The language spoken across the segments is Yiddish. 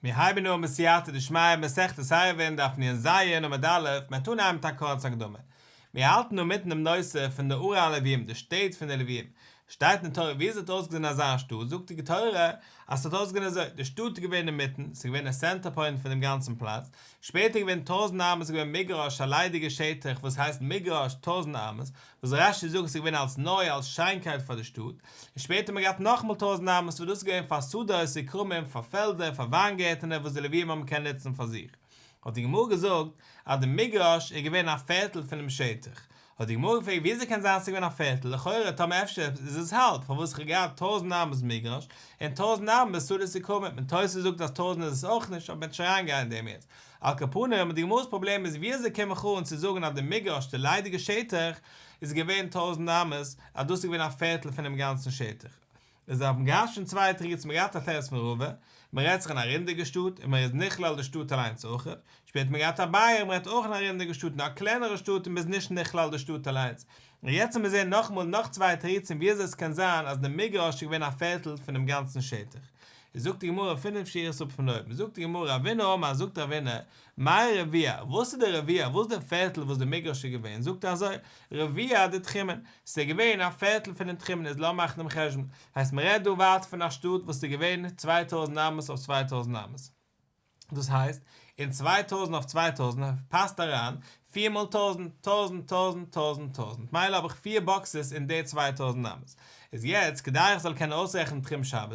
מיר הייבן אן בסייעתא דשמיא מסכת עירובין דף נ"ז עמוד א', מ'וועט אנהייבן מיט א קורצע הקדמה. מיר האלטן אינמיטן דעם נושא פון די ערי הלוויים, די שטעט פון די לוויים. שטייט אין תורה ווי עס האט אויסגעזען אזא שטאט, זאגט די תורה אז עס האט אויסגעזען אזוי, די שטאט איז געווען אינמיטן, עס איז געווען די center point פון דעם גאנצן פלאץ, שפעטער איז געווען טויזנט אמות איז געווען מגרש א ליידיגע שטח וואס הייסט מגרש טויזנט אמות, וואס רש"י זאגט ס'איז געווען אלס נוי אלס שיינקייט פאר די שטאט, און שפעטער האט מען געהאט נאכאמאל טויזנט אמות וואס דאס איז געווען פאר שדות וכרמים פאר פעלדער פאר וויינגערטנער וואס די לוויים האבן געקענט נוצן פאר זיך. האט די גמרא געזאגט אז די מגרש איז געווען א פערטל פונעם שטח. האט די גמרא געפרעגט וויאזוי קען זיין ס'איז געווען א פערטל לכאורה טאמער אפשר איז עס האלב פארוואס איך האב געהאט טויזנט אמות מגרש און טויזנט אמות שדות וכרמים און תוס' זאגט אז טויזנט איז עס אויך נישט אבער מ'וועט נישט אריינגיין אין דעם יעצט. על כל פנים, די גמרא'ס פראבלעם איז ווי אזוי קום איך אן צו זאגן אז די מגרש, די ליידיגע שטח, איז געווען טויזנט אמות, אז דאס איז געווען א פערטל פונעם גאנצן שטח. איז האט מען געהאט שוין צוויי תירוצים, מען געהאט א תירוץ פון רבא, מען רעדט זיך אין א רונדיגע שטאט און מען איז נכלל די שטאט אליינס אויכעט, שפעטער האט מען געהאט אביי, מען רעדט אויך אין א רונדיגע שטאט נאר א קלענערע שטאט און מען איז נישט נכלל די שטאט אליינס. און יעצט וועלן מיר זען נאכאמאל נאך צוויי תירוצים ווי אזוי עס קען זיין אז די מגרש איז געווען א פערטל פונעם גאנצן שטח. איז זאגט די גמרא פינף שורות אפ פון אויבן, זאגט די גמרא רבינא אמר זאגט רבינא, מאי רביע, וואס איז די רביע, וואס איז די פערטל וואס די מגרש איז געווען, זאגט ער אזוי, רביע דתחומין, ס'איז געווען א פערטל פונעם תחומין איז לאמיר מאכן דעם חשבון, הייסט מ'רעדט דא ווייטער פון א שטאט וואס איז געווען צוויי טויזנט אמות אויף צוויי טויזנט אמות. דאס הייסט, אין צוויי טויזנט אויף צוויי טויזנט פאסט אריין פיר מאל טויזנט, טויזנט, טויזנט, טויזנט, טויזנט, מילא האב איך פיר boxes אין די צוויי טויזנט אמות. איז יעצט, כדי איך זאל קענען אויסרעכענען תחום שבת,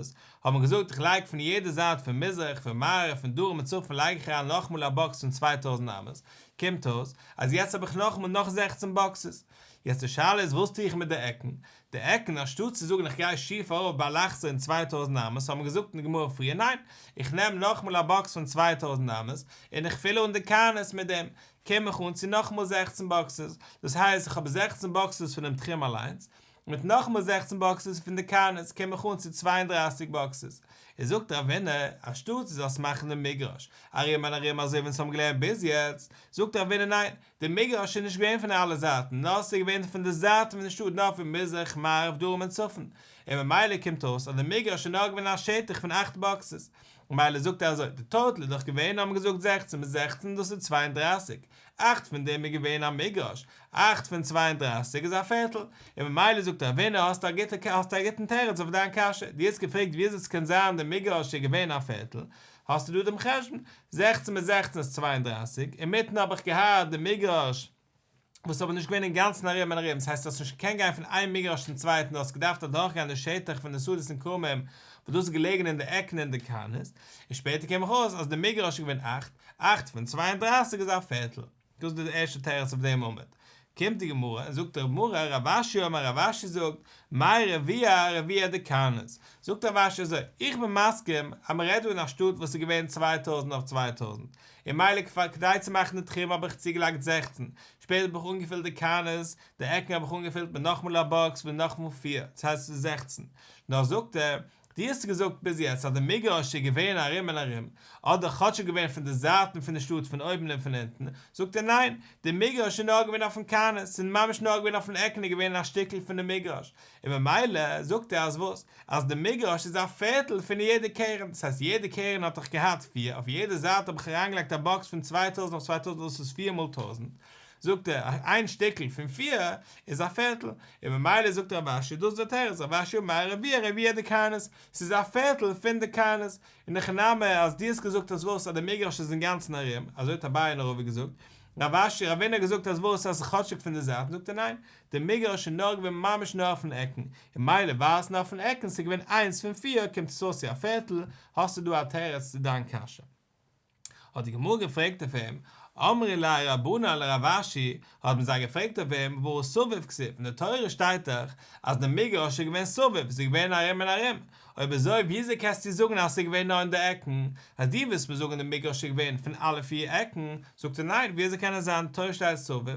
האט מען געזאגט איך לייג פון יעדע זייט פון מזרח, פון מערב, פון דרום און צפון לייג איך אריין נאכאמאל א box פון צוויי טויזנט אמות, קומט אויס אז יעצט האב איך נאכאמאל נאך זעכצן boxes. יעצט די שאלה איז וואס טו איך מיט די עקן? די עקן, אנשטאט צו זאגן איך גיי שיף ארויף באלכסון צוויי טויזנט אמות, האט מען געזאגט אין די גמרא פריער ניין, איך נעם נאכמאל א box פון צוויי טויזנט אמות, און איך פיל אן די corners מיט דעם, קום איך אן צו נאכמאל זעכצן boxes, דאס הייסט איך האב זעכצן boxes פונעם תחום אליינס, מיט נאכמאל זעכצן boxes פון די corners קום איך אן צו 32 boxes. איז זאגט רבינא, אנשטאט דו זאלסט מאכן דעם מגרש ארום און ארום אזוי ווי אונז האבן געלערנט ביז יעצט, זאגט רבינא ניין, די מגרש איז נישט געווען פון אלע זייטן, נאר ס'איז געווען פון די זייטן פון די שטאט, נאר פון מזרח, מערב, דרום און צפון, און ממילא קומט אויס אז די מגרש איז נאר געווען א שטח פון אכט boxes, ממילא זאגט ער אזוי, די total איז דאך געווען האבן געזאגט זעכצן מיט זעכצן דאס איז 32, אכט פון דעם איז געווען א מגרש, אכט פון 32 איז א פערטל, און ממילא זאגט רבינא האסטו א גוטע האסטו א גוטן תירוץ אויף דיין קשיא, דו האסט געפרעגט וויאזוי ס'קען זיין די מגרש איז געווען א פערטל, האסטו דא דעם חשבון, זעכצן מיט זעכצן איז 32, אינמיטן האב איך געהאט די מגרש, וואס איז אבער נישט געווען אינגאנצן ארום און ארום, ס'הייסט האסט נישט געקענט גיין פון איין מגרש צום צווייטן, דו האסט געדארפט אדורכגיין די שטח פון די שדות און כרמים, וואס דאס איז געלעגן אין די עקן און די corners, און שפעטער קום איך אויס אז די מגרש איז געווען אכט, אכט פון 32 איז א פערטל. דאס איז די ערשטע תירוץ אויף דעם עמוד. קומט די גמרא און זאגט די גמרא, רב אשי אמר רב אשי זאגט, מאי רביע רביע דקרנית. זאגט רב אשי אזוי, איך בין מסכים אז מען רעדט דא אין א שטאט וואס איז געווען 2000 אויף 2000, און מילא כדי צו מאכן די תחום האב איך צוגעלייגט זעכצן, שפעטער האב איך אנגעפילט די corners, די עקן האב איך אנגעפילט מיט נאכמאל א box פון נאכמאל פיר, דאס הייסט עס איז זעכצן. נאר זאגט ער, דו האסט געזאגט ביז יעצט אז די מגרש איז געווען ארום און ארום, אדער כאטש איז געווען פון די זייטן פון די שטאט פון אויבן און פון אונטן, זאגט ער ניין, די מגרש איז נאר געווען אויפן corner, ס'איז ממש נאר געווען אויפן עקן איז געווען א שטיקל פון די מגרש, און ממילא זאגט ער אז וואס? אז די מגרש איז א פערטל פון יעדע קרן, דאס הייסט יעדע קרן האט דאך געהאט פיר, אויף יעדע זייט האב איך אריינגעלייגט א box פון 2000 אויף 2000 דאס איז פיר מאל טויזנט, זאגט ער, איין שטיקל פון פיר איז א פערטל, און ממילא זאגט רב אשי דאס איז דער תירוץ, רב אשי אמר רביע רביע דקרנית, ס'איז א פערטל פון די corners, אין הכי נמי אז דו האסט געזאגט אז וואס אז די מגרש איז אינגאנצן ארום, אזוי האט אביי און רבא געזאגט, רב אשי רבינא האט געזאגט אז וואס אז ס'איז כאטשיג פון די זייטן, זאגט ער ניין, די מגרש איז נאר געווען ממש נאר אויפן עקן, און מילא ווייל עס נאר אויפן עקן ס'איז געווען איינס פון פיר קומט עס אויס צו א פערטל, האסטו דא א תירוץ צו דיין קשיא. האט די גמרא געפרעגט אויף אים, אמרי ליה רבנן לרב אשי, האט מען זיי געפרעגט אויף אים, והא סביב כתיב, אין די תורה שטייט דאך אז די מגרש איז געווען סביב, ס'איז געווען ארום און ארום, אויב אזוי וויאזוי קענסטו זאגן אז ס'איז געווען נאר אין די עקן, אז דו ווילסט מיר זאגן די מגרש איז געווען פון אלע פיר עקן, זאגט ער ניין, וויאזוי קען עס זיין, די תורה שטייט סביב,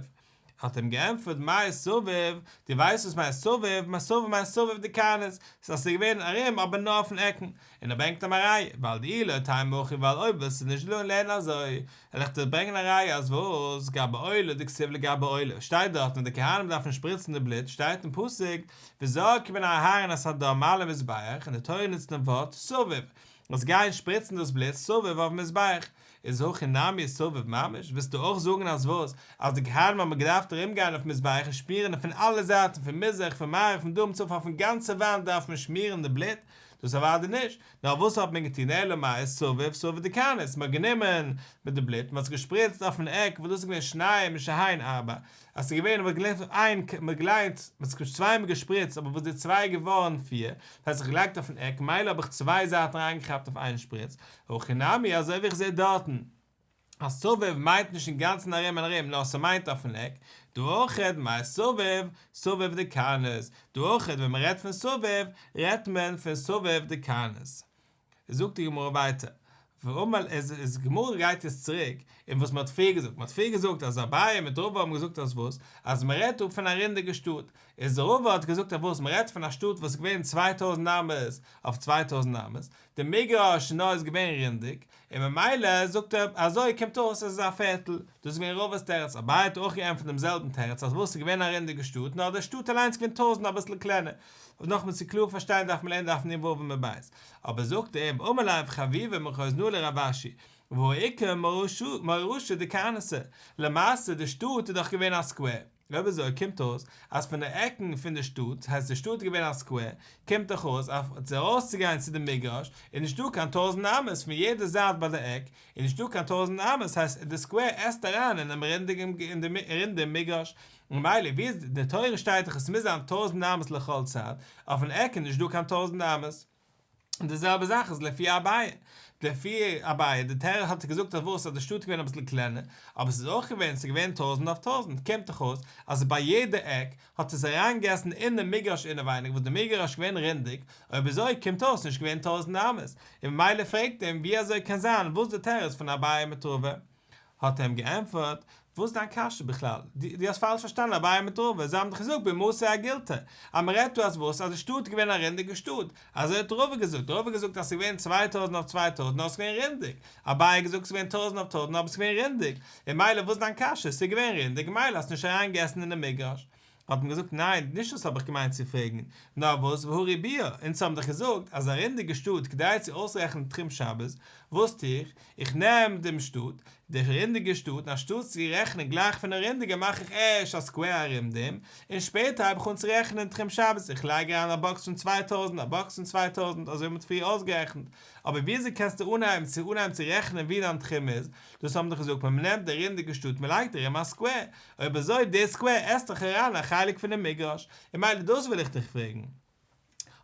האט אים געענטפערט מאי סביב, דו ווייסט וואס מיינט סביב, מאי סביב מיינט סביב דקרנית, ס'איז אז ס'איז געווען ארום אבער נאר אויפן עקן, און ער ברענגט אים א ראיה, ווייל דאי לא תימא הכי ווייל אויב ווילסטו נישט לערנען אזוי, וועל איך דיר ברענגען א ראיה אז וואס, גבי עולה דכתיב לגבי עולה, שטייט דארט ווען די כהנים דארפן שפריצן די בלוט, שטייט אין פסוק, וזרקו בני אהרן את הדם על המזבח, און די תורה נוצט דעם ווארט סביב. וואס גייען שפריצן דאס בלוט סביב אויפן מזבח, איז הכא נמי סביב ממש, ווילסטו אויך זאגן אז וואס? אז די כהנים האבן געדארפט ארום גיין אויפן מזבח און שמירן פון אלע זייטן פון מזרח פון מערב פון דרום צפון אויפן גאנצע וואנט דארף מען שמירן די בלוט? דאס אוודאי נישט, נאר וואס האט מען געטון אלא מאי סביב סביב דקרנית, מען האט גענומען מיט די בלוט מען האט עס געשפריצט אויפן עק וואס דאס איז געווען שניים שהן ארבע, אז ס'איז געווען, מ'האט געלייגט איין, מ'האט געלייגט, מ'האט עס צוויי מאל געשפריצט, אבער וואס די צוויי איז געווארן פיר, דאס הייסט איך געלייגט אויפן עק, מילא האב איך צוויי זייטן אריינגעכאפט אויף איין שפריץ, הכא נמי אזוי ווי איך זע דארטן, אז סביב מיינט נישט אינגאנצן ארום און ארום, נאר ס'מיינט אויפן עק, דא אויכעט מאי סביב, סביב דקרנית, דא אויכעט ווען מ'רעדט פון סביב, רעדט מען פון סביב דקרנית. זאגט די גמרא ווייטער, ואמר איז איז גמרא גייט יעצט צוריק אין וואס מען האט פריער געזאגט, מען האט פריער געזאגט אז אביי מיט רבא האבן געזאגט אז וואס? אז מען רעדט דא פון א רונדיגע שטאט, איז רבא האט געזאגט אז וואס? מען רעדט פון א שטאט וואס איז געווען 2000 אמות אויף 2000 אמות, די מגרש נאר איז געווען רונדיג, און ממילא זאגט ער אזוי קומט אויס אז עס איז א פערטל, דאס איז געווען רבא'ס תירוץ, אביי האט אויך געענטפערט דעם זעלבן תירוץ אז וואס איז געווען א רונדיגע שטאט נאר די שטאט אליינס איז געווען טויזנט אביסל קלענער, און נאכמער צו קלאר פארשטיין דארף מען לערנען דף נ"ו עמוד ב'. אבער זאגט ער אים, אמר ליה רב חביבא מחוזנאה לרב אשי, והא איכא מורשא דקרנתא, למעשה די שטאט איז דאך געווען א סקווער, אויב אזוי קומט אויס אז פון די עקן פון די שטאט, הייסט די שטאט איז געווען א סקווער, קומט דאך אויס אז צו ארויסצוגיין צו די מגרש איז נישטא קיין טויזנט אמות פון יעדע זייט ביי די עק, איז נישטא קיין טויזנט אמות, הייסט די סקווער עסט אריין אינעם רונדיגן מגרש, ממילא ווי איז די תורה שטייט דאך עס מוז זיין טויזנט אמות לכל צד, אויפן עק איז נישט דא קיין טויזנט אמות. און די זעלבע זאך איז לפי אביי, לפי אביי די תורה האט געזאגט אז וואס אז די שטאט איז געווען אביסל קלענער, אבער עס איז אויך געווען עס איז געווען טויזנט אויף טויזנט, קומט דאך אויס אז ביי יעדע עק האט עס אריינגעגעסן אין די מגרש אינעווייניג וואס די מגרש איז געווען רונדיג, אויב אזוי קומט אויס נישט געווען טויזנט אמות, און ממילא פרעגט אים ווי אזוי קען זיין וואס די תירוץ פון אביי מיט רבא? האט ער אים געענטפערט, וואס איז דיין קשיא בכלל? דו האסט פאלש פארשטאנען אביי מיט רבא, זיי האבן דאך געזאגט בימתא עגולתא, אז מען רעדט דא אז וואס? אז די שטאט איז געווען א רונדיגע שטאט, אזוי האט רבא געזאגט, רבא האט געזאגט אז ס'איז געווען 2000 אויף 2000 נאר ס'איז געווען רונדיג, אביי האט געזאגט ס'איז געווען טויזנט אויף טויזנט אבער ס'איז געווען רונדיג, און מילא וואס איז דיין קשיא? ס'איז געווען רונדיג מילא האסט נישט אריינגעגעסן אינעם מגרש. האט מען געזאגט ניין, נישט דאס האב איך געמיינט צו פרעגן, נאר וואס והא ריבועא, אונז האבן דאך געזאגט אז א רונדיגע שטאט כדי צו אויסרעכענען תחום שבת, וואס טו איך? איך נעם דעם שטאט, די רונדיגע שטאט, און אנשטאט צו רעכענען גלייך פון די רונדיגע מאך איך ערשט א סקווער ארום דעם, און שפעטער הייב איך אן צו רעכענען תחום שבת, איך לייג אריין א באקס פון 2000, א באקס פון 2000, אזוי ווי מען האט פריער אויסגערעכנט, אבער וויאזוי קענסטו אנהייבן צו אנהייבן צו רעכענען ווי דיין תחום איז, דאס האבן דאך געזאגט מען נעמט די רונדיגע שטאט מען לייגט ארום א סקווער, אויב אזוי די סקווער עסט דאך אריין א חלק פונעם מגרש, און מילא דאס וויל איך דיך פרעגן.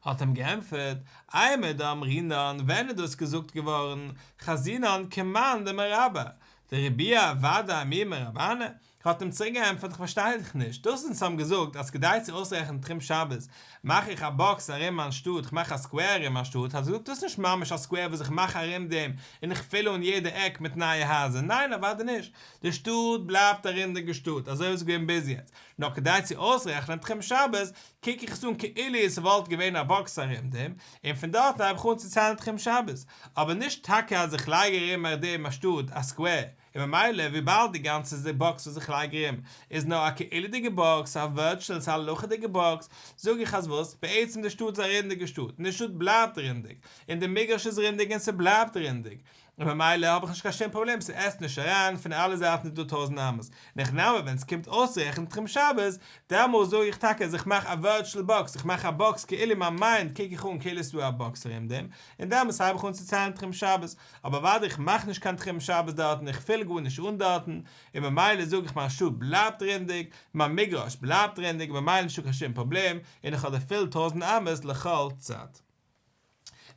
האט אים געענטפערט, אימר דאמרינן ווען איז דאס געזאגט געווארן, חזינן כמאן דמרבע, דריבוע ודאי מי מרבענא, האט אים צוריק געענטפערט איך פארשטיי דיך נישט, דאס אונז האבן געזאגט אז כדי צו אויסרעכענען תחום שבת מאך איך א באקס ארום מיין שטאט, איך מאך א סקווער ארום מיין שטאט, האט ער געזאגט דאס איז נישט ממש א סקווער וואס איך מאך ארום דעם און איך פיל אן יעדע עק מיט נייע הייזער, ניין אוודאי נישט, די שטאט בלייבט א רונדיגע שטאט אזוי ווי עס איז געווען ביז יעצט, נאר כדי צו אויסרעכענען תחום שבת קוק איך עס אן כאילו עס וואלט געווען א באקס ארום דעם, און פון דארט הייב איך אן צו ציילן תחום שבת, אבער נישט טאקע אז איך לייג ארום דעם א שטאט א סקווער, און ממילא וויבאלד די גאנצע די באקס וואס איך לייג ארום איז נאר א כאילו'דיגע באקס, א ווירטשועל, ס'איז א הלכה'דיגע באקס, זאג איך אז וואס? בעצם די שטאט איז א רונדיגע שטאט, און די שטאט בלייבט רונדיג, און די מגרש איז רונדיג און ס'בלייבט רונדיג, און ממילא האב איך נישט קיין שום פראבלעם, ס'עסט נישט אריין, פון אלע זייטן איז דא טויזנט אמות, אין הכי נמי ווען ס'קומט אויסרעכענען תחום שבת, דעמאלס זאג איך טאקע אז איך מאך א ווירטשועל באקס, איך מאך א באקס כאילו אין מיין מיינד קוק איך אן כאילו ס'איז דא א באקס ארום דעם, און דעמאלס הייב איך אן צו ציילן תחום שבת, אבער אוודאי איך מאך נישט קיין תחום שבת דארטן, איך פיל גארנישט אן דארטן, און ממילא זאג איך מיין שטאט בלייבט רונדיג, מיין מגרש בלייבט רונדיג, ממילא נישטא קיין שום פראבלעם, און איך האב די פול טויזנט אמות לכל צד.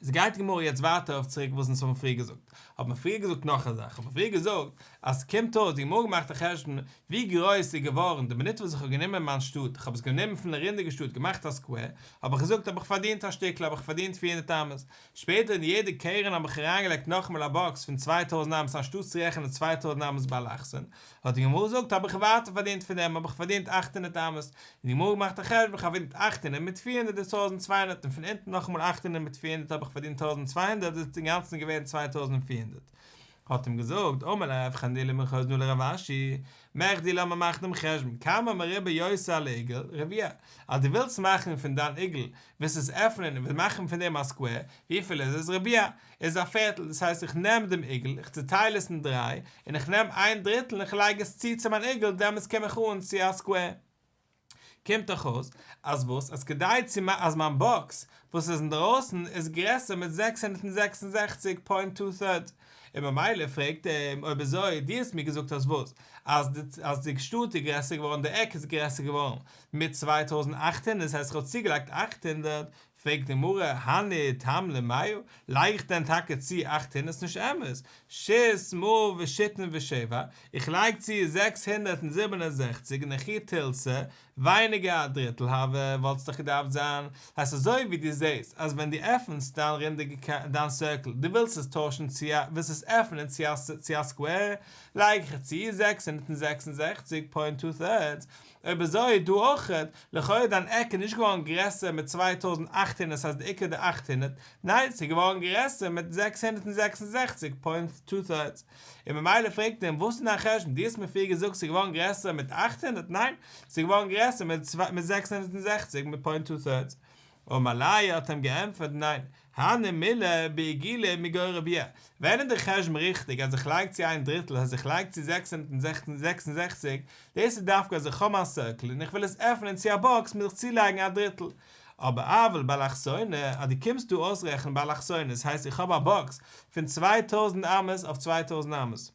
איז גייט די גמרא יעצט ווייטער אויף צוריק וואס אונז האבן פריער געזאגט, האט מען פריער געזאגט נאך א זאך, האט מען פריער געזאגט אז ס'קומט אויס, די גמרא געמאכט א חשבון ווי גרויס איז געווארן די מינוט וואס איך האב גענומען מיין שטאט, איך האב עס גענומען פון די רונדיגע שטאט געמאכט א סקווער, האב איך געזאגט האב איך פארדינט א שטיקל האב איך פארדינט 400 אמות, שפעטער אין יעדע קרן האב איך אריינגעלייגט נאכאמאל א באקס פון 2000 אמות אנשטאט צו רעכענען 2000 אמות באלכסון, האט די גמרא געזאגט האב איך ווייטער פארדינט פון דעם האב איך פארדינט 800 אמות, און די גמרא געמאכט א חשבון איך האב פארדינט 800 מיט 400 איז 1200 און פון אונטן נאכאמאל 800 מיט 400 האב איך פארדינט 1200 איז אינגאנצן געווען 2400. האט אים געזאגט, אמר ליה רב חנילא מחוזנא לרב אשי, מכדי לאמיר מאכן דעם חשבון, כמה מרובע יותר על העיגול, רביע, אז דו ווילסט מאכן פון דיין עיגול, ווילסט עס עפענען און ווילסט מאכן פון דעם א square, וויפיל איז עס? רביע, איז א פערטל, דאס הייסט איך נעם דעם עיגול, איך צוטייל עס אין דריי, און איך נעם איין דריטל און איך לייג עס צו צו מיין עיגול, דעמאלטס קום איך אן צו א square. קומט דאך אויס אז וואס? אז כדי צו אז מיין box וואס איז אינדערויסן איז גרעסער מיט 666 point two third, און ממילא פרעגט ער אים אויב אזוי דו האסט מיר געזאגט אז וואס? אז די אז די שטאט איז גרעסער געווארן די עק איז גרעסער געווארן מיט 2800 דאס הייסט איך האב צוגעלייגט 800, פרעגט די גמרא, הני תמני מאה, לייג איך דען טאקע צו 800? ס'נישט אמת, שית מאה ושיתין ושבע, איך לייג צו 667 נכי תילתא, ווייניגער א דריטל הוה, וואלט עס דאך געדארפט זיין, הייסט אזוי ווי דו זעסט אז ווען דו עפענסט דיין רינדיגע דיין circle, דו ווילסט עס טוישן צו א, ווילסט עס עפענען צו א צו א square, לייג איך צו 666 point two thirds, אויב אזוי דא אויכעט, לכאורה דיין עק איז נישט געווארן גרעסער מיט 2800 ס'הייסט די עיקר די 800, ניין ס'איז געווארן גרעסער מיט 666 point two thirds. און ממילא פרעגט אים וואס איז דיין חשבון, דו האסט מיר פריער געזאגט ס'איז געווארן גרעסער מיט 800, ניין ס'איז געווארן גרעסער מיט 660 מיט point two thirds. אמר ליה האט אים געענטפערט ניין, הני מילי בעיגולא מגו רביע, ווען איז די חשבון ריכטיג אז איך לייג צו איין דריטל אז איך לייג צו 666, דאס איז דווקא אז איך האב מיין circle און איך וויל עס עפענען צו א box מוז איך צולייגן א דריטל, אבער אבל באלכסונא, אז דו קומסט דא אויסרעכענען באלכסונא, דאס הייסט איך האב א box פון 2000 אמות אויף 2000 אמות,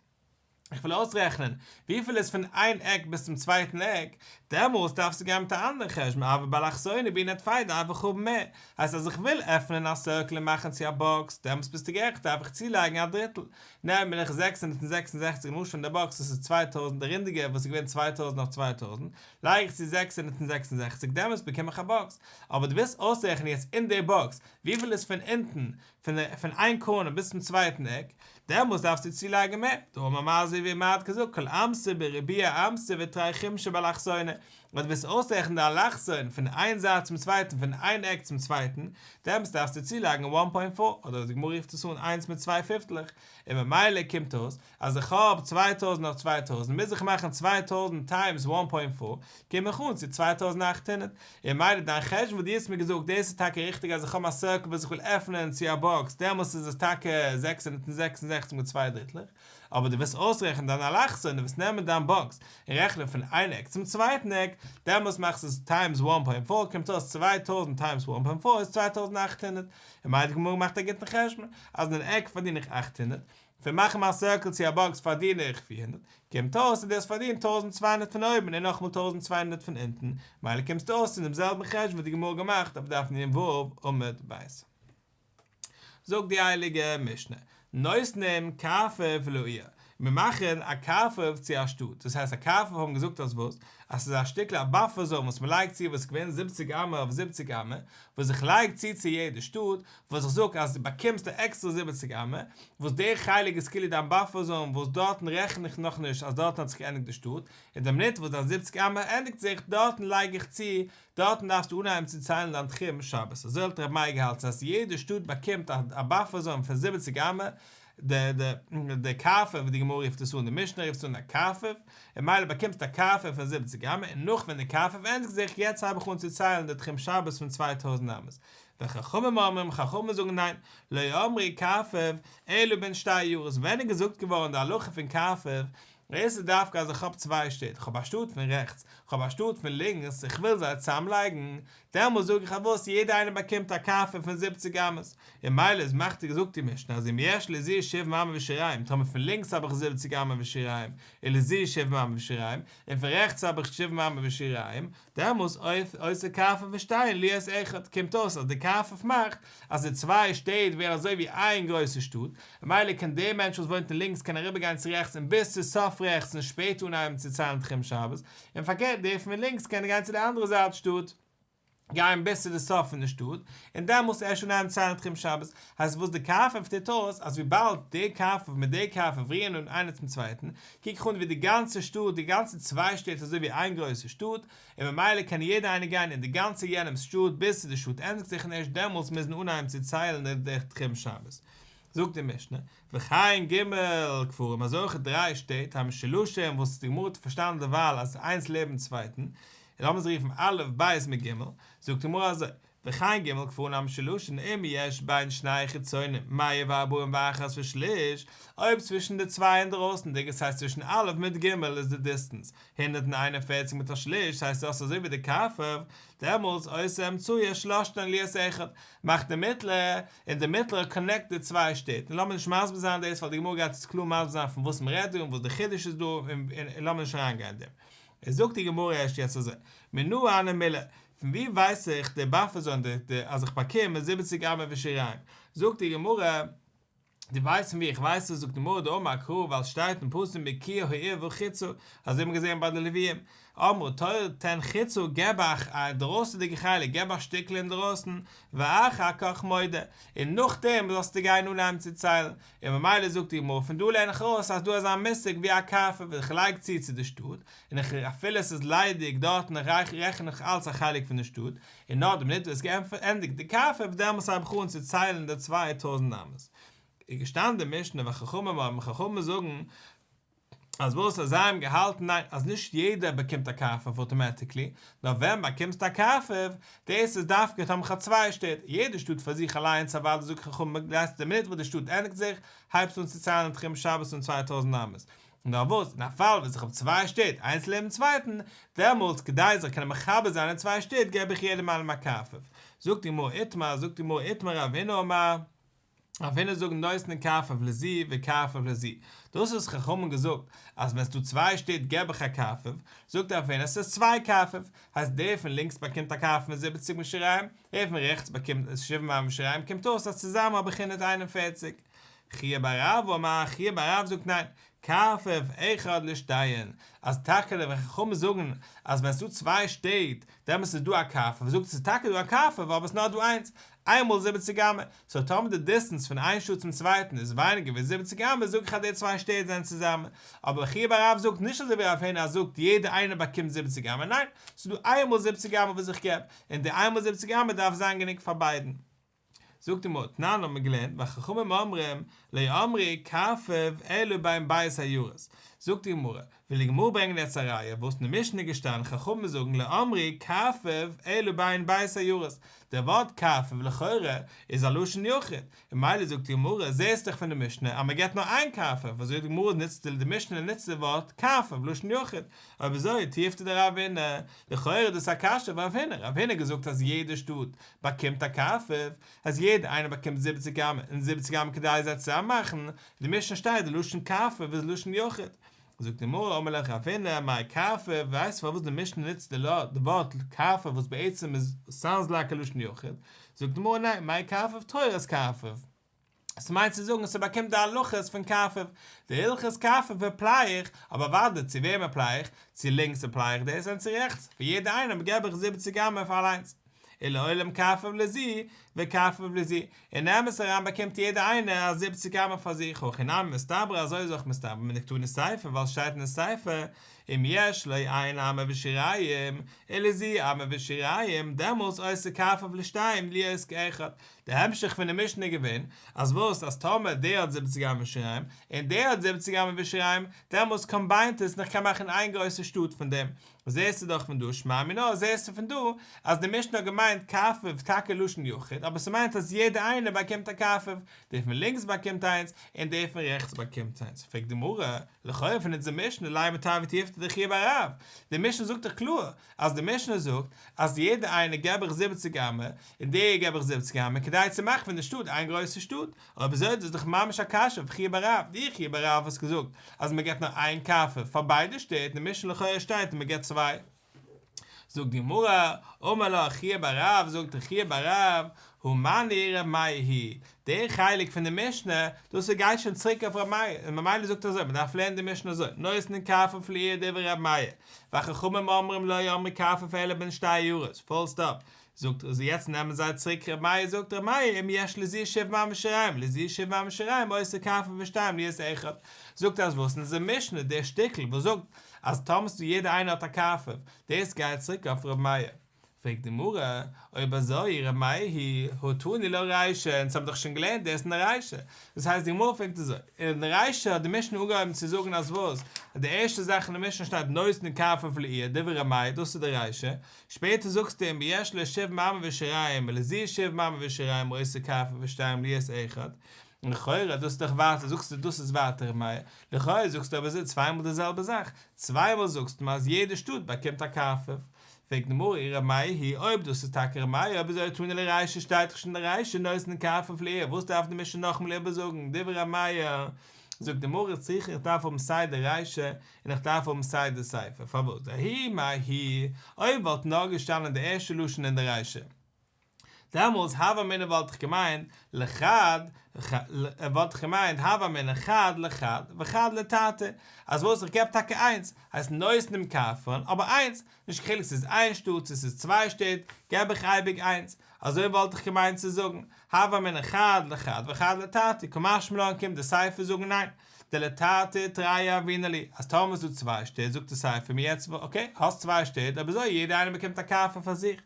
איך וויל אויסרעכענען וויפיל איז פון איין עק ביז צום צווייטן עק, דעמאלס דארפסטו גיין מיט א אנדערע חשבון, אבל באלכסונא בעינן טפי דארף איך האבן מער, הייסט אז איך וויל עפענען א circle און מאכן צו א box, דעמאלס ביסטו גערעכט דארף איך צולייגן א דריטל, נעם איך 666 למשל פון די box וואס איז 2000 די רינדיגע וואס איז געווען 2000 אויף 2000, לייג איך צו 666 דעמאלס באקום איך א box, אבער דו ווילסט אויסרעכענען יעצט אין די box וויפיל איז פון אונטן פון פון איין corner ביז צום צווייטן עק, דעמאלס דארפסטו צולייגן מער, דאמר מר אזוי ווי מ'האט געזאגט כל אמתא בריבועא אמתא ותרי חומשי באלכסונא, ווען דו ווילסט אויסרעכענען די אלכסון פון איין זייט צום צווייטן פון איין עק צום צווייטן, דעמאלס דארפסטו צולייגן one point four, אדער די גמרא רופט עס אן איינס מיט צוויי פיפטלעך, און ממילא קומט אויס אז איך האב 2000 אויף 2000 מוז איך מאכן 2000 times one point four, קום איך אן צו 2800, און ממילא דיין חשבון וואס דו האסט מיר געזאגט דאס איז טאקע ריכטיג אז איך האב א circle וואס איך וויל עפענען צו א box דעמאלס איז עס טאקע 666 מיט צוויי דריטלעך, אבער דו ווילסט אויסרעכענען דיין אלכסון, דו ווילסט נעמען דיין box און רעכענען פון איין עק צום צווייטן עק, דעמאלס מאכסטו עס times one point four, קומט אויס 2000 times one point four איז 2800, און ממילא די גמרא מאכט א גוטן חשבון, אז אין עק פארדין איך 800, פון מאכן מיין circle צו א box פארדין איך 400, קומט אויס אז דו האסט פארדינט 1200 פון אויבן און נאכאמאל 1200 פון אונטן, ממילא קומסטו אויס אין דעם זעלבן חשבון וואס די גמרא געמאכט אויף דף נ"ו עמוד ב'. זאגט די הייליגע משנה, נותנים קרפף לעיר, מיר מאכן א קרפף צו א שטאט, דאס הייסט א קרפף האבן געזאגט אז וואס? אז ס'איז א שטיקל א buffer zone וואס מ'לייגט צו וואס איז געווען 70 אמה אויף 70 אמה, וואס איך לייג צו צו יעדע שטאט, וואס איך זאג אז דו באקומסט א עקסטערע 70 אמה, וואס דער חלק איז כאילו דיין buffer zone וואס דארטן רעכן איך נאך נישט אז דארטן האט זיך געענדיגט די שטאט, און די מינוט וואס דיין 70 אמה ענדיגט זיך, דארטן לייג איך צו, דארטן דארפסטו אנהייבן צו ציילן דיין תחום שבת. אזוי האט רבי מאיר געהאלטן אז יעדע שטאט באקומט א buffer zone פון 70 אמה, די די די קרפף ווי די גמרא רופט עס אן, די משנה רופט עס אן א קרפף, און ממילא באקומסט א קרפף פון 70 אמה, און נאך ווען די קרפף ענדיגט זיך, יעצט הייב איך אן צו ציילן די תחום שבת פון 2000 אמות. וחכמים אומרים, חכמים זאגן ניין, לא אמרו קרפף, אלא בין שתי עיירות, ווען איז געזאגט געווארן די הלכה פון קרפף, דאס איז דווקא אז איך האב צוויי שטעט, איך האב א שטאט פון רעכטס, איך האב א שטאט פון לינקס, איך וויל זיי צוזאמלייגן, דעמאלס זאג איך אז וואס, יעדער איינער באקומט א קרפף פון 70 אמות, און ממילא איז מאכט געזאגט די משנה אז אם יש לזו שבעים אמה ושיריים, טאמער פון לינקס האב איך 70 אמה ושיריים, און לזו שבעים אמה ושיריים, און פון רעכטס האב איך 70 אמה ושיריים, דעמאלס עושה קרפף ושתיהן להיות אחד, קומט אויס אז די קרפף מאכט אז די צוויי שטעט ווערן אזוי ווי איין גרויסע שטאט, ממילא קען דער מענטש וואס וואוינט אין לינקס קען אריבערגיין צו רעכטס און ביז צו סוף רעכטס און שפעטער אנהייבן צו ציילן תחום שבת, און פארקערט דער פון לינקס קען גיין צו די אנדערע זייט שטאט, גיין ביז צו די סוף פון די שטאט, און דעמאלס ערשט אנהייבן ציילן תחום שבת. הייסט וואס די קרפף טוט אויס, אז וויבאלד די קרפף מיט די קרפף רירן אן איינער צום צווייטן, קוק איך אן ווי די גאנצע שטאט, די גאנצע צוויי שטעט אזוי ווי איין גרויסע שטאט, און ממילא קען יעדער איינער גיין אין די גאנצע יענעמ'ס שטאט ביז צו די שטאט ענדיגט זיך און ערשט דעמאלס מוזן אנהייבן צו ציילן די תחום שבת. זאגט די משנה, וכן ג' כפרים אזוי אויך דריי שטעט המשולשים וואס די גמרא האט פארשטאנען דערווייל אז איינס לעבן צווייטן, און לאמיר זיי רופן א' ב' מיט ג', זאגט די גמרא אזוי, וכן ג' כפרים המשולשים אם יש בין שני חיצונים מאה וארבעים ואחת ושליש, אויב צווישן די צוויי אינדרויסנדיגע ס'הייסט צווישן א' מיט ג' איז די דיסטענס 141 מיט א שליש ס'הייסט דאס אזוי ווי די קרפף, דעמאלטס עושה אמצעי את שלשתן להיות אחד, מאכט די מיטלער, און די מיטלער קאנעקט די צוויי שטעט, און לאמיר נישט מסביר זיין דאס ווייל די גמרא גייט עס קלאר מסביר זיין פון וואס מ'רעדט דא און וואס די חידוש איז דא, און לאמיר נישט אריינגיין אין דעם. איז זאגט די גמרא ערשט יעצט אזוי, מנא הני מילי, פון ווי ווייס איך די באפער זאון די די אז איך באקום זיבעציג אמה ושיריים, זאגט די גמרא, דו ווייסט פון ווי איך ווייס עס, זאגט די גמרא דאמר קרא ווייל סשטייט אין פסוק בקיר העיר והחוצה, אזוי האט מען געזען ביי די לוויים, אמרה תורה תן חוצה געב איך א דרויסענדיגע חלק געב א שטיקל אינדרויסן ואחר כך מודה, און נאכדעם זאלסטו גיין אנהייבן צו ציילן, און ממילא זאגט די גמרא פון דא לערן איך ארויס אז דא אזא מושג ווי א קרפף איך לייג צו צו די שטאט, און איך אפילו עס איז ליידיג דארטן רעכן איך אלץ א חלק פון די שטאט, און נאר די מינוט וואס געענדיגט די קרפף דעמאלס הייב איך אן צו ציילן די 2000 אמות. איז געשטאנען די משנה וחכמים אומרים חכמים זאגן אז וואס אז זיי האבן געהאלטן ניין אז נישט יעדער באקומט א קרפף אוטומעטיקלי נאר ווען באקומסטו א קרפף דאס איז דווקא טאמער כ'האב צוויי שטעט יעדע שטאט פאר זיך אליינס אוודאי זאגן חכמים די מינוט וואס די שטאט ענדיגט זיך הייבסטו אן צו ציילן תחום שבת און 2000 אמות נאר וואס, אין א פאל וואס איך האב צוויי שטעט איינס לעבן צווייטן, דעמאלטס כדי זיך קענען מחבר זיין אין צוויי שטעט געב איך יעדעם איינעם א קרפף. זאגט די גמרא איתמר, זאגט די גמרא איתמר רב הונא אמר, רב הונא זאגט נותנין קרפף לזו וקרפף לזו, דאס וואס חכמים האבן געזאגט אז ווען ס'דא צוויי שטעט געב איך א קרפף, זאגט רב הונא ס'איז צוויי קרפף, הייסט דער פון לינקס באקומט א קרפף פון זיבעציק ושיריים, דער פון רעכטס באקומט שבעים אמה ושיריים, קומט אויס אז צוזאמען האב איך 141. חייא בר רב אמר, חייא בר רב זאגט ניין, קרפף אחד לשתיהן, אז טאקע די חכמים זאגן אז ווען ס'דא צוויי שטעט דעמאלטס איז דא א קרפף, זאגט ס'איז טאקע דא א קרפף אבער ס'נאר דא איינס, איינמאל זיבעציג אמה, סאו טאמער די דיסטענס פון איין שטאט צום צווייטן איז ווייניגער ווי זיבעציג אמה זאג איך אז די צוויי שטעט זענען צוזאמען, אבער חייא בר רב זאגט נישט אזוי ווי רב הונא אז זאגט יעדער איינער באקומט זיבעציג אמה, ניין, ס'איז דא איינמאל זיבעציג אמה וואס איך געב, און די איינמאל זיבעציג אמה דארף זיין גענוג פאר ביידן. זאגט די גמרא, תנן האבן מיר געלערנט וחכמים אומרים לא אמרו קרפף אלא בין ב' עיירות, זאגט די גמרא, וויל די גמרא ברענגען יעצט א ראיה וואס אין די משנה איז געשטאנען חכמים זאגן לא אמרו קרפף אלא בין ב' עיירות, דער ווארט קרפף לכאורה איז א לשון יחיד, און ממילא זאגט די גמרא, זעסט דאך פון די משנה אז מען געבט נאר איין קרפף, אזוי די גמרא נוצט די משנה נוצט די ווארט קרפף לשון יחיד, אויב אזוי תיובתא דרב הונא, לכאורה איז דאס א קשיא אויף רב הונא, רב הונא האט געזאגט אז יעדע שטאט באקומט א קרפף, אז יעדער איינער באקומט זיבעציג אמה און זיבעציג אמה כדי זיי צוזאם מאכן, אין די משנה שטייט די לשון קרפף איז לשון יחיד. זאגט די גמרא אמר לך רב הונא מאי קרפף, ווייסט פארוואס די משנה נוצט די ווארט קרפף וואס בעצם איז סאונדס לייק א לשון יחיד, זאגט די גמרא ניין מאי קרפף תורת קרפף. עס מיינט צו זאגן ס'באקומט די הלכות פון קרפף, די הלכות קרפף עפליי איך, אבער אוודאי צו וועם עפליי איך, צו לינקס עפליי איך דאס און צו רעכטס, פאר יעדע איינעם געב איך זיבעציג אמה פאר אליינס. ולעולם קרפף לזו וקרפף לזו, אין אמת אריין באקומט יעדע איינער א זיבעציג אמה פאר זיך, הכי נמי מסתברא אזוי איז אויך מסתבר מדקתני סיפא ווייל ס'שטייט אין די סיפא אם יש לו איין אמה ושיריים ולזו אמה ושיריים דעמאלטס עושה קרפף לשתיים להיות כאחד, די המשך פון די משנה איז געווען, אז וואס אז טאמער דער האט זיבעציג אמה ושיריים, און דער האט זיבעציג אמה ושיריים, דעמאלס קאמביינט עס און איך קען מאכן איין גרויסע שטאט פון דעם. זעסטו דאך פון דא, שמע מינה, זעסטו פון דא, אז די משנה האט געמיינט קרפף טאקע לשון יחיד, אבער ס'מיינט אז יעדער איינער באקומט א קרפף, דער פון לינקס באקומט איינס, און דער פון רעכטס באקומט איינס. פרעגט די גמרא, לכאורה פון אונזער משנה לימא תיהוי תיובתא דחייא בר רב, די משנה זאגט דאך קלאר, אז די משנה זאגט אז יעדער איינער געב איך זיבעציג אמה, און דער געב איך זיבעציג אמה כדי צו מאכן פון די שטאט איין גרויסע שטאט, אויב אזוי איז דאס דאך ממש א קשיא אויף חייא בר רב, דו חייא בר רב האסט געזאגט אז מען געבט נאר איין קרפף פאר ביידע שטעט, אין די משנה לכאורה שטייט אז מען געבט צוויי. זאגט די גמרא, אמר לך חייא בר רב, זאגט חייא בר רב, הא מני ר' מאיר היא דער חלק פון די משנה, דאס איז גייט שוין צוריק אויף ר' מאיר, און ממילא זאגט ער אזוי, מען דארף לערנען די משנה אזוי, נותנין קרפף לעיר דברי ר' מאיר, וחכמים אומרים לא אמרו קרפף אלא בין שתי עיירות, פול סטאפ, זאגט ער, יעצט נעמען זיי צוריק ר' מאיר, זאגט ר' מאיר, אם יש לזו שבעים אמה ושיריים, ולזו שבעים אמה ושיריים, עושה קרפף לשתיים להיות אחד, זאגט ער אז וואס אין אונזער משנה, דער שטיקל וואס זאגט אז טאמער ס'דא יעדער איינער האט א קרפף, דאס גייט צוריק אויף ר' מאיר. פרעגט די גמרא, אויב אזוי ר' מאיר היא, הא תני לה רישא, אונז האבן דאך שוין געלערנט דאס אין די רישא, דאס הייסט די גמרא פרעגט אזוי, אין די רישא האט די משנה אנגעהויבן צו זאגן אז וואס? אז די ערשטע זאך אין די משנה שטייט נותנין קרפף לעיר, דברי ר' מאיר, דאס איז די רישא, שפעטער זאגסטו אים ויש לו שבעים אמה ושיריים ולזו שבעים אמה ושיריים אותו קרפף ושתיים להיות אחד, לכאורה דאס איז דאך ווייטער זאגסטו דאס איז ווייטער ר' מאיר, לכאורה זאגסטו אבער אזוי צוויי מאל די זעלבע זאך, צוויי מאל זאגסטו מיר אז יעדע שטאט באקומט א קרפף, פרעגט די גמרא אי ר' מאיר היא אויב דאס איז טאקע ר' מאיר אויב אזוי תני לה רישא שטייט דאך שוין אין די רישא נותנין קרפף לעיר וואס דארף די משנה נאכאמאל איבערזאגן דברי ר' מאיר זאגט די גמרא צריכא איך דארף האבן סיי די רישא און איך דארף האבן סיי די סיפא פארוואס דההיא מההיא אויב וואלט נאר געשטאנען די ערשטע לשון אין די רישא דעמאלס הוה אמינא וואלט איך געמיינט לחד וואלט איך געמיינט הוה אמינא חד לחד וחד לתרתי, אז וואס איך געב טאקע איינס, הייסט נותנים קרפפן, אבער איינס, נישט קיין חילוק ס'איז איין שטאט צו ס'איז צוויי שטעט, געב איך אייביג איינס, אזוי וואלט איך געמיינט צו זאגן, הוה אמינא חד לחד וחד לתרתי, קא משמע לן קומט די סיפא זאגן ניין, דלתרתי תרי יהבינן להו, אז טאמער איז דא צוויי שטעט זאגט די סיפא מיר יעצט אקעי האסט צוויי שטעט אויב אזוי יעדער איינער באקומט א קרפף פאר זיך,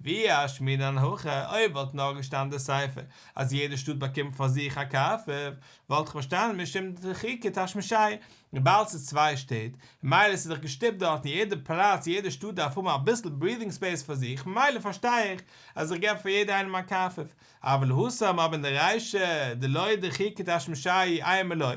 ואי אשמעינן הכא, אויב וואלט נאר געשטאנען די סיפא אז יעדע שטאט באקומט פאר זיך א קרפף, וואלט איך פארשטאנען משום דחיקא תשמישייהו, וויבאלד ס'איז צוויי שטעט, ממילא ס'איז דאך געשטופט דארטן יעדע פלאץ יעדע שטאט דארף האבן אביסל ברידינג ספעיס פאר זיך ממילא פארשטיי איך אז איך געב פאר יעדע איינעם א קרפף, אבל התם אבער אין די רישא דלא דחיקא תשמישייהו אימא לא,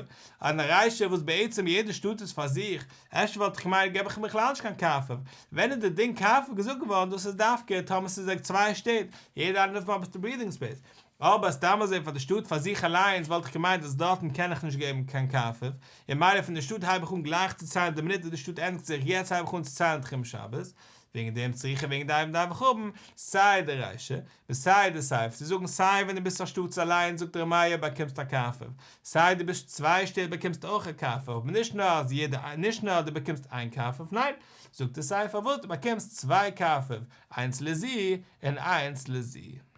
אין די רישא וואס בעצם יעדע שטאט איז פאר זיך, אפשר וואלט איך געמיינט געב איך בכלל נישט קיין קרפף, ווען איז די דין קרפף געזאגט געווארן דאס איז דווקא טאמער ס'איז צוויי שטעט, יעדע איינער דארף אביסל ברידינג ספעיס, אבער סתם אזוי פאר די שטאט פאר זיך אליינס וואלט איך געמיינט אז דארטן קען איך נישט געבן קיין קרפף, און מילא פון די שטאט הייב איך אן גלייך צו ציילן די מינוט וואס די שטאט ענדיגט זיך יעצט הייב איך אן צו ציילן תחום שבת, וועגן דעם צריכא וועגן דעם דארף איך האבן סיי די רישא וסיי די סיפא צו זאגן סיי ווען דו ביסט א שטאט אליינס זאגט ר' מאיר באקומסט א קרפף סיי דו ביסט צוויי שטעט באקומסט אויך א קרפף אבער נישט נאר אז יעדע נישט נאר דו באקומסט איין קרפף ניין זאגט די סיפא וואס דו באקומסט צוויי קרפף איינס לזו און איינס לזו.